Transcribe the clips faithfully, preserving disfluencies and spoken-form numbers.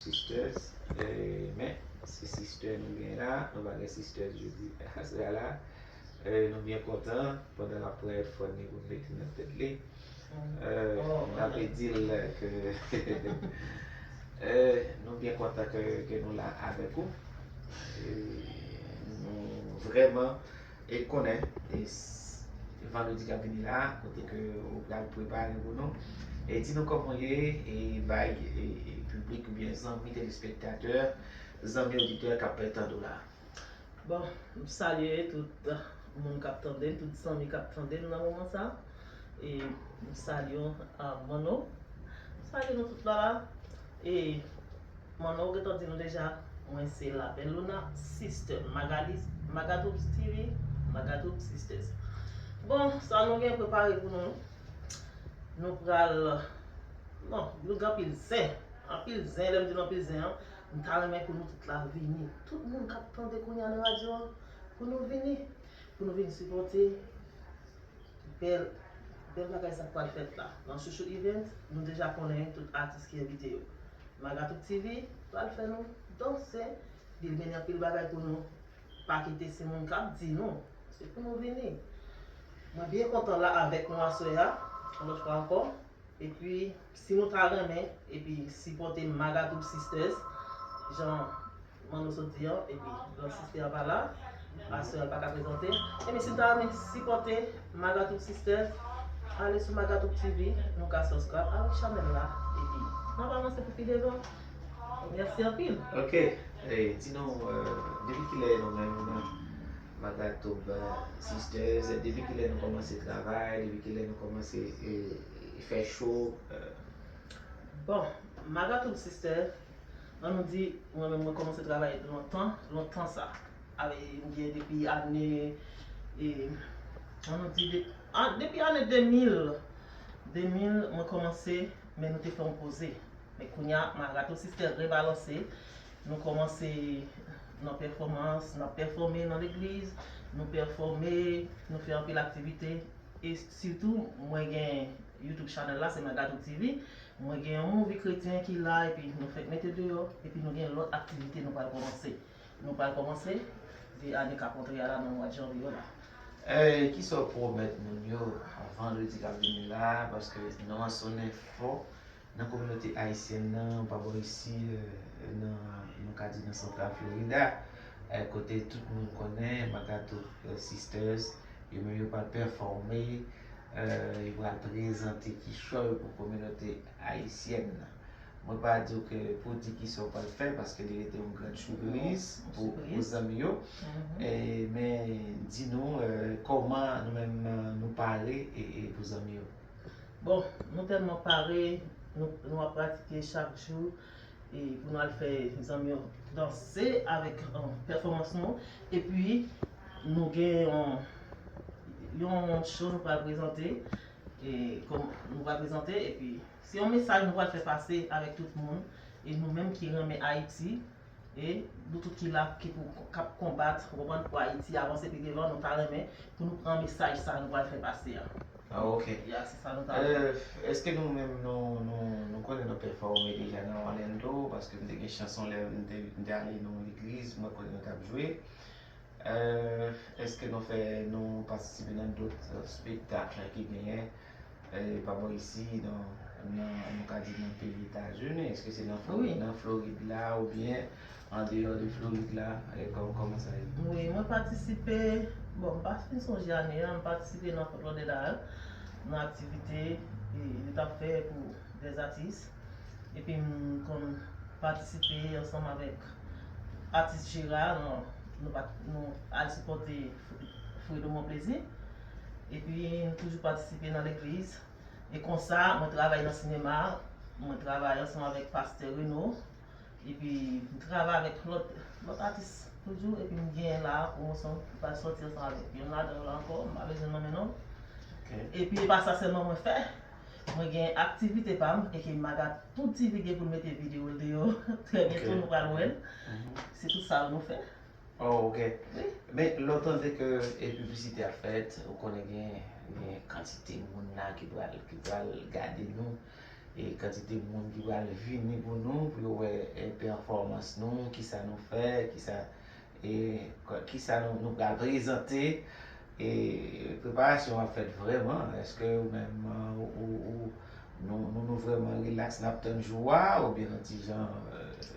Sisters, eh, men se sister nou gen la, nou pa gen sisters jodi aswè la. Eh, nou byen kontan pandan l ap pran èfò li pou l mete nan tèt li. Eh, n ap di l ke eh, nou byen kontan ke, ke nou la avèk ou. Eh, nou vrèman e konnen e s- vandredi k ap vini la, kote ke ou pral prepare pou nou. E di nou kòman w ye, e bay e, e piblik oubyen zanmi telespektatè, zanmi oditè k ap tande w la. Bon, m salye tout moun k ap tande m, tout zanmi k ap tande m nan moman sa. E m salye w, ah, Manno. M salye nou tout la la. E Manno gentan di nou deja, mwen se La Belle Luna, sister Magali, Magatoups T V, Magatoups Sisters. Bon, sa nou gen prepare pou nou, nou pral, non, nou gen anpil zen, anpil zen, lè m di nou anpil zen an, m ta renmen pou nou tout la vini. Tout moun k ap tande kounye a nan radyo an, pou nou vini, pou nou vin sipòte bèl, bèl bagay sa k pral fèt la. Nan Chouchou Event, nou deja konnen tout atis ki envite yo. Magatoup T V pral fè nou danse, li mennen anpil bagay pou nou. Pa kite se moun k ap di nou, se pou nou vini. Mwen byen kontan la avèk nou aswè a, yon lòt fwa ankò. Epi, si nou ta renmen, epi sipòte Magatoup Sisters, jan Manno sot di an, epi lòt sister an pa la, aswè a l pa ka prezante. Ebyen, si nou ta renmen sipòte Magatoup Sisters, ale sou Magatoup T V, nou ka subscribe avèk chanèl la, epi n ap avanse pou pi devan. Mèsi anpil. Ok, eh, di nou, eh, depi kilè nou menm Magatoup, eh, Sisters, depi kilè nou kòmanse travay, depi kilè nou kòmanse eh, fè show? Eh, Bon, Magatoup Sisters, an nou di, mwen menm mwen kòmanse travay lontan, lontan sa. Avè, m gen depi ane, e, an nou di, de, a, depi ane de mil, de mil, mwen kòmanse, men nou te fè yon poze. Men kounye a, Magatoup Sisters rebalanse, nou kòmanse nan pèfòmans, n ap pèfòme nan legliz, nou pèfòme, nou fè anpil aktivite. E sitou, mwen gen YouTube channel la, se Magatoup T V. Mwen gen yon movie kretyen ki la, epi nou fèk mete deyò, epi nou gen lòt aktivite nou pral kòmanse. Nou pral kòmanse, de ane k ap rantre a la nan mwa janvye la. Eh, kisa w pwomèt moun yo vandredi k ap vini la, paske nou an sonnen fò nan kominote ayisyèn nan, pa bò isi, eh, nan, nou ka di nan Central Florida, eh, kote tout moun konnen Magatoup, eh, Sisters, yo menm yo pral pèfòme, eh, yo pral prezante kichòy yo pou kominote ayisyèn nan. Mwen pa di w ke pou di kisa w pral fè, paske li rete yon grann sipriz pou, pou zanmi yo. Eh, men di nou, eh, kòman nou menm, eh, nou pare e, e pou zanmi yo. Bon, nou tèlman pare, nou, nou ap pratike chak jou, e pou nou al fè zanmi yo danse avèk, eh, pèfòmans nou. Epi, nou gen yon, yon show nou pral prezante, e kòm nou pral prezante, epi se yon mesaj nou pral fè pase avèk tout moun, e nou menm ki renmen Ayiti, e nou tout ki la, ki pou, k ap konbat, ou konprann, pou Ayiti avanse pi devan, nou ta renmen pou nou pran mesaj sa nou pral fè pase a. Ah, ok. Ya, se sa nou ta renmen. Eh, èske nou menm, nou, nou, nou konnen nou pèfòme deja nan Orlando? Paske m te gen chans yon lè, m te, m te ale nan yon legliz, mwen konnen nou t ap jwe. Eh, èske nou fè, nou patisipe nan dòt, eh, spektak ki genyen, eh, pa bò isi, nan, nan, nou ka di nan peyi Etazini? Èske se nan Florid, nan Florid la, oubyen andeyò de Florid la, eh, kòm, kòman sa ye? Wi, mwen patisipe, bon, m pa fin sonje ane a, m patisipe nan Fort Lauderdale, nan aktivite, e, li t ap fè pou dèzatis. Epi m konn patisipe ansanm avèk atis Jera, nou, nou, pa, nou al sipòte Fredo Mon Plaisir. Epi m toujou patisipe nan legliz. E konsa, mwen travay nan sinema, mwen travay ansanm avèk pastè Reno. Epi m travay avèk lòt, lòt atis toujou. Epi m gen la pwomosyon ki pral sòti ansanm avèk youn ladan yo la ankò. M pa bezwen nonmen non. Epi e pa sa sèlman mwen fè. Mwen gen aktivite pa m e ke Magatoup T V gen pou l mete videyo l deyò. Trè byento nou pral wè l. Se tout sa nou fè. Oh, ok. Men lè w tande ke e piblisite ap fèt, ou konnen gen, gen kantite moun la ki pral, ki pral gade nou. e kantite moun ki pral vini pou nou, pou yo wè e pèfòmans nou, kisa nou fè, kisa e kisa nou, nou pral prezante, e preparasyon ap fèt vrèman? Èske ou menm ou, ou, nou, nou, nou vrèman rilaks, n ap tann jou a, oubyen nan ti jan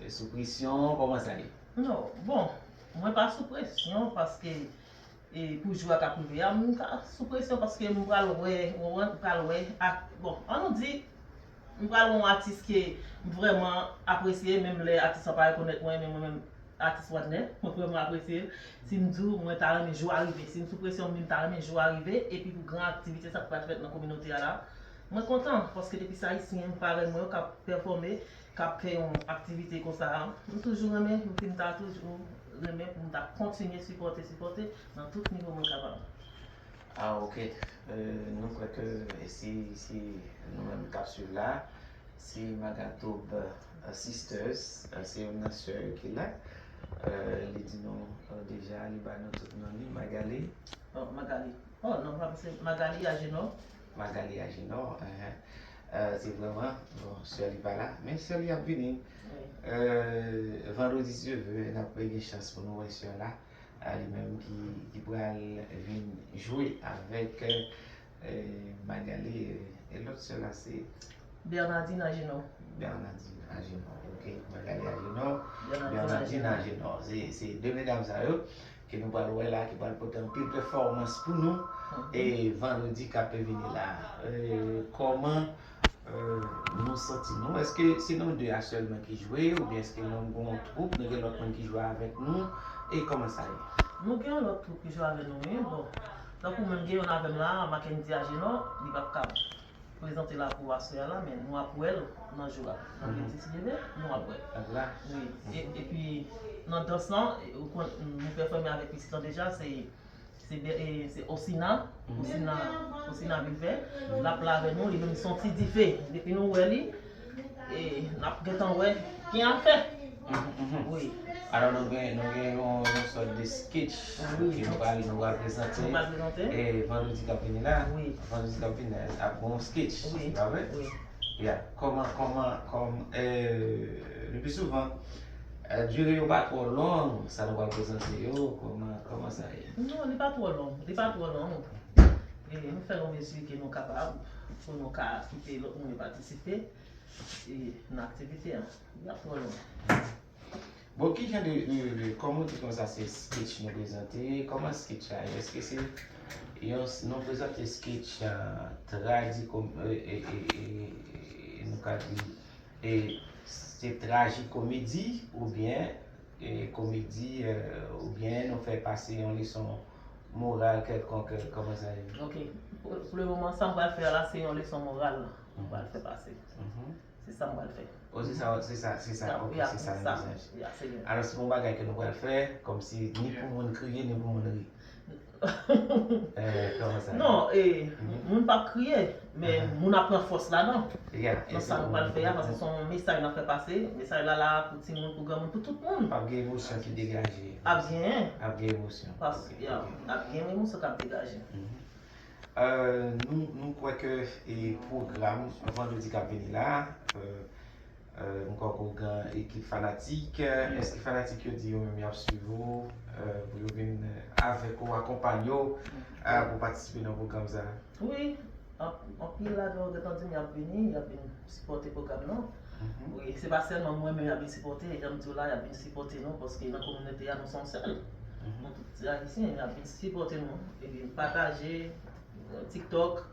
e sou presyon, kòman sa ye? Non, bon, mwen pa sou presyon paske e pou jou a k ap rive a, m ka sou presyon paske m pral wè, ou wè, m pral wè ak, bon, an nou di, m pral wè yon atis ke m vrèman apresye, menm lè atis la pa rekonèt mwen, men mwen menm, atis Wadner, mwen vrèman apresye l. Si m di w, mwen ta renmen jou a rive. Si m sou presyon, m ta renmen jou a rive, epi pou gran aktivite sa k pral fèt nan kominote a la. Mwen kontan, paske depi se Ayisyen parèy mwen yo k ap pèfòme, k ap fè yon aktivite konsa, m toujou renmen, m fin ta toujou renmen pou m ta kontinye sipòte, sipòte nan tout nivo mwen kapab. Ah, ok. Euh, nou kwè ke si, si nou menm k ap swiv la, si Magatoub euh, Sisters, euh, se youn nan sè yo ki la. Euh, li di nou euh, deja, li ba nou tout non li, Magali. Oh, Magali. Oh, non, pa se Magali Agenor. Magali Agenor, enhen. Euh, se vrèman, bon, sè li pa la, men sè li ap vini. Wi. Euh, vandredi, si Dye vle, n ap gen chans pou nou wè sè la. A li menm ki, ki pral vin jwe avèk euh, Magali, euh, e lòt sè la se Bernardine Agenor. Bernardine Agenor, ok. Magali Agenor, Bernardine Agenor. Se, se de medam sa yo ke nou pral wè la, ki pral pote anpil pèfòmans pou nou. Mhm. E vandredi k ap vini la. E kòman euh, nou santi nou? Èske se nou de a sèlman ki jwe, oubyen èske nou gen yon twoup, nou gen lòt moun ki jwe avèk nou? E kòman sa ye? Nou gen yon lòt twoup ki jwe avèk nou, wi. Bon, tankou menm gen youn avè m la, Mackendy Agenor, li p ap kab prezante la pou aswè a la, men nou ap wè l nan jou a. Vandredi, si Dye vle, nou ap wè. Wi. E, epi, nan dans lan, ou konn, nou pèfòme avèk pitit lan deja, se Se, e, se Osina, Osina, Osina Vilvè. L ap la avè nou, li menm se yon ti dife. Depi nou wè li, e, n ap gentan wè ki afè. Wi. Alò, nou gen, nou gen yon, yon sòt de sketch ke nou pral, nou pral prezante. Nou pral prezante. E, vandredi k ap vini la. Wi. Vandredi k ap vini la, ap gen yon sketch. Wi. Se pa vre? Wi. Ya. Kòman, kòman, kòm, e, le pli souvan, dire yo pa twò long, sa nou pral prezante yo, kòman, kòman sa ye? Non, li pa twò long, li pa twò long. E nou fè l o mezi ke nou kapab, pou nou ka kite lòt moun yo patisipe e, nan aktivite a. Li pa twò long. Bon, ki jan de, de, de, kòm ou di konsa se sketch nou prezante, kòman sketch la ye? Èske se yon, nou prezante sketch uh, tradi, nou ka di, e, se traji komedi oubyen e, komedi, euh, oubyen nou fè pase yon leson moral kèlkonk, euh, kòman sa ye? Ok. Pou, pou le moman, sa m pral fè a la, se yon leson moral m pral fè pase. Se sa m pral fè. Oh, se sa, se sa, se sa. Ok, se sa mesaj. Alò, se yon bagay ke nou pral fè, kòmsi ni pou moun kriye, ni pou moun ri. Non, e, moun p ap kriye, men moun ap pran fòs ladan. Nan sa nou pral fè a, paske se yon mesaj n ap fè pase. Mesaj la la pou timoun, pou granmoun, pou tout moun. Ap gen emosyon ki degaje. Ap gen. Ap gen emosyon. Paske ap gen emosyon k ap degaje. Euh, nou, nou kwè ke e, pwogram vandredi k ap vini la, euh, euh, m kwè ke w gen ekip fanatik. Èske fanatik yo di yo menm y ap swiv ou, euh, pou yo vin avèk ou, akonpanye w, euh, pou patisipe nan pwogram sa a? Wi, anpil ladan yo gentan di m y ap vini, y ap vin sipòte pwogram nan. Wi, se pa sèlman mwen menm y ap vin sipòte, jan m di w la, y ap vin sipòte nou, paske nan kominote a, nou se yon sèl. Nou tout se Ayisyen, y ap vin sipòte nou, epi pataje, TikTok,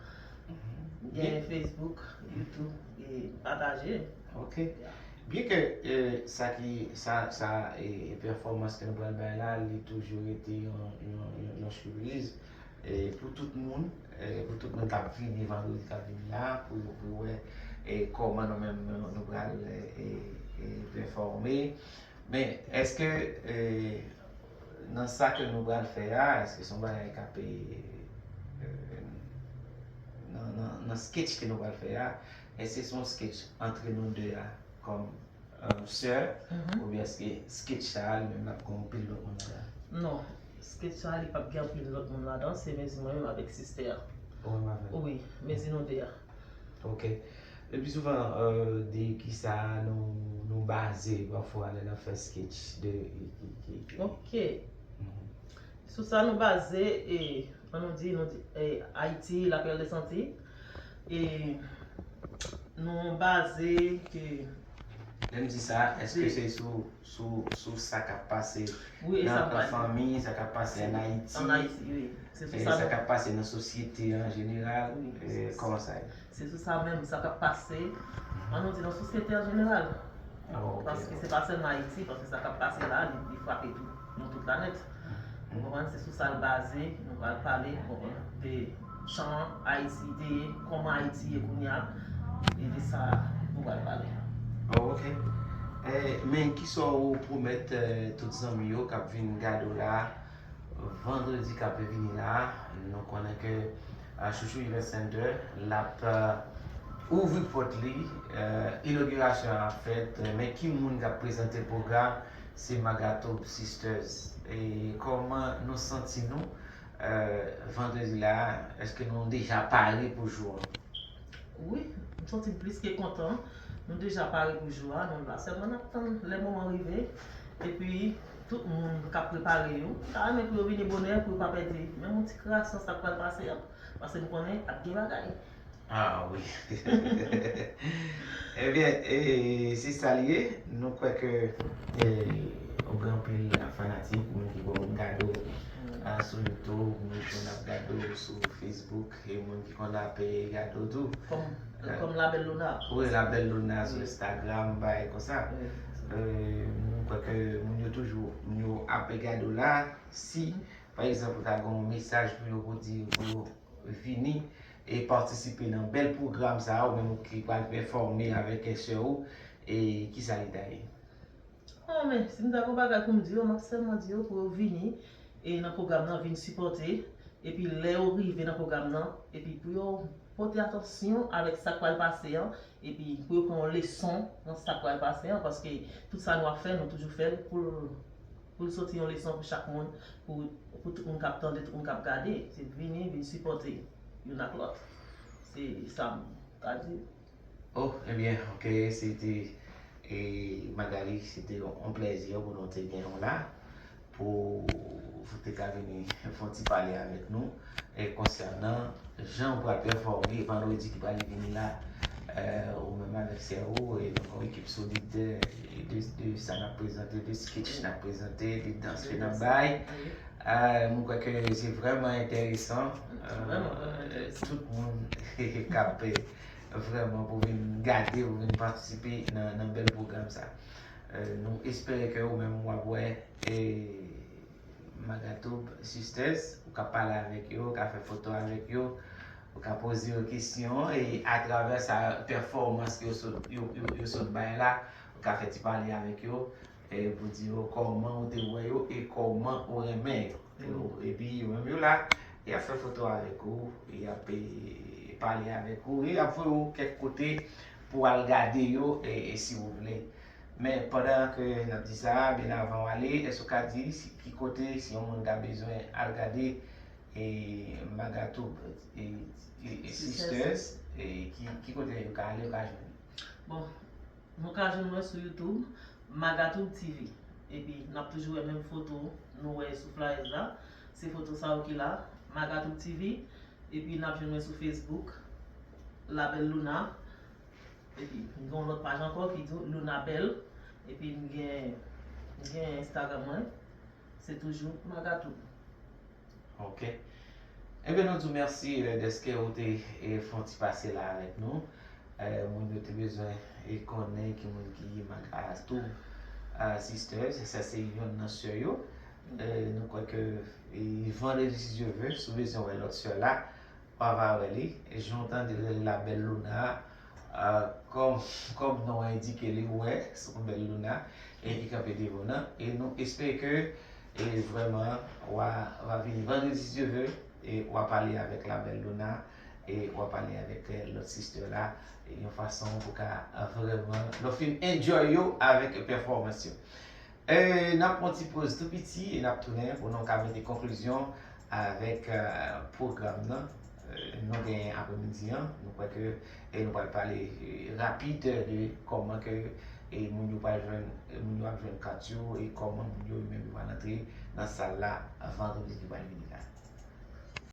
gen Facebook, YouTube, e pataje. Ok. Byen ke e, sa ki, sa, sa, e, pèfòmans ke nou pral bay la, li toujou rete yon, yon, yon, yon sipriz e, pou tout moun, e, pou tout moun k ap vini vandredi k ap vini la, pou yo, pou yo wè e, kòman nou menm nou, nou pral e, e, e, pèfòme. Men, èske e, nan sa ke nou pral fè a, èske se yon bagay k ap e, e, nan, nan, nan sketch ke nou pral fè a, èske se yon sketch antre nou de a kòm euh, sè, oubyen èske sketch sa a li menm l ap gen anpil lòt moun ladan? Non, sketch sa a li p ap gen anpil lòt moun ladan, se mezi mwen menm avèk sistè a. Ou menm avè l? Wi, mezi nou de a. Ok. Le plus souvent, euh, de kisa nou, nou baze pafwa lè n ap fè sketch de ki, ki, ki. Ok. Sou sa nou baze, e, an nou di, nou di, e, Ayiti, Lapèl de Santi. E nou baze ke Lè m di sa, èske se sou, sou, sou sa k ap pase wi, e sa nan, nan fanmi, sa k ap pase an Ayiti, an Ayiti, wi. Se sou e sa sa k menm. Ap pase nan sosyete an jeneral? Wi, E, kòman sa ye? Se sou sa menm, sa k ap pase, an nou di nan sosyete an jeneral. Ah, ok. Paske se pa sèlman Ayiti, paske sa k ap pase la, li, li frape tou, nou tout la nèt. Ou konprann? Se sou sa l baze, nou pral pale, ou konprann, de jan Ayiti te ye, kòman Ayiti ye kounye a, e de sa nou pral pale. Oh, ok. Eh, men kisa w pwomèt eh, tout zanmi yo k ap vin gade w la, vandredi k ap vini la, nou konnen ke ah, Chouchou Event Center, l ap eh, ouvri pòt li, eh, inogirasyon an ap fèt, eh, men ki moun k ap prezante pwogram, se Magatoub Sisters. E kòman nou santi nou eh, vandredi la, èske nou deja pare pou jou an? Wi, m santi m plis ke kontan. Nou deja pare pou jou a, nou la sèlman n ap tann lè moman rive. Epi, tout moun k ap prepare yo, m ta renmen pou yo vini bonè pou yo pa pèdi menm yon ti kras nan sa k pral pase an. Paske m konnen ap gen bagay. Ah wi. Ebyen, e, se sa l ye. Nou kwè ke e, ou gen anpil fanatik, moun ki konn gade w ah, sou YouTube, moun ki konn ap gade w sou Facebook, e moun ki konn ap e, gade w tou. Kòm kòm Labèl Lona. Wi, Labèl Lona sou Instagram, bagay konsa. E, nou kwè ke moun yo toujou, moun yo ap gade w la. Si, pa egzanp, ou ta gen yon mesaj pou yo, pou di, pou yo vini e patisipe nan bèl pwogram sa a, ou menm ki pral pèfòme avèk sè ou, e kisa li ta ye? Oh, men, si m ta gen yon bagay pou m di yo, m ap sèlman di yo pou yo vini e nan pwogram nan, vin sipòte. Epi lè yo rive nan pwogram nan, epi pou yo pote atansyon avèk sa k pral pase an, epi pou yo pran yon leson nan sa k pral pase an, paske tout sa nou ap fè, nou toujou fè l pou l, pou l soti yon leson pou chak moun, pou, pou tout moun k ap tande, tout moun k ap gade. Se vini, vin sipòte youn ak lòt. Se sa m ka di. Oh, ebyen, ok, se te e, Magali, se te yon plèzi pou nou te gen w la, pou ou te ka vini fè yon ti pale avèk nou e, konsènan jan ou pral pèfòme vandredi ki pral vini la, e, ou menm avèk sè ou, e, nou gen yon ekip solid de, de, de sa n ap prezante, de sketch n ap prezante, de dans ke n ap bay. E, mwen kwè ke se vrèman enteresan. E, tout moun k ap e, vrèman pou vin gade, pou vin patisipe nan, nan bèl pwogram sa. E, nou espere ke ou menm w ap wè e, Magatoub Sisters, ou ka pale avèk yo, ou ka fè foto avèk yo, ou ka poze yo kesyon e atravè sa pèfòmans yo sot, yo, yo, yo sot bay la, ou ka fè ti pale avèk yo e, pou di yo kòman ou te wè yo e kòman ou renmen yo. Epi yo menm yo la, y ap fè foto avèk ou, y ap e, pale avèk ou e y ap voye w kèk kote pou w al gade yo e, e si w vle. Men pandan ke n ap di sa, byen avan w ale, èske w ka di si, ki kote, si yon moun ta bezwen al gade e, Magatoub e, e, e Sisters, e, ki, ki kote yo ka ale, yo ka jwenn? Bon, nou ka jwenn mwen sou YouTube, Magatoub T V. Epi, n ap toujou wè menm foto nou wè sou flyers la. Se foto sa yo ki la, Magatoub T V. Epi, n ap jwenn mwen sou Facebook, Labèl Lona. Epi, m gen yon lòt paj ankò ki di Lona Bèl. Epi, m gen, m gen Instagram mwen. Se toujou Magatoub. Ok. Ebyen, nou di w mèsi e, dèske ou te e, fè yon ti pase la avèk nou. E, moun yo te bezwen e, konnen ki moun ki Magatoub e, Sisters. Sa se yonn nan sè yo. E, nou kwè ke e, vandredi, si Dye vle, si w bezwen wè lòt sè la, w ava wè li. E jan w tande l rele Labèl Lona a, kòm, kòm non an endike li, ou wè, se yon bèl Lona e ki kanpe devan w nan. E nou espere ke e, vrèman, w a, w a vini vandredi, si Dye vle, e w a pale avèk Labèl Lona e w a pale avèk e, lòt sister la e, yon fason pou ka e, vrèman, lè w fin enjoy yo avèk pèfòmans yo. E, n ap pran ti poz tou piti e n ap tounen pou nou ka mete konklizyon avèk e, pwogram nan. Nou gen apremidi an, nou kwè ke e nou pral pale e, rapid de kòman ke e, moun yo pral jwenn, e, moun yo ap jwenn kat yo e kòman moun yo menm yo pral antre nan sal la vandredi ki pral vini la.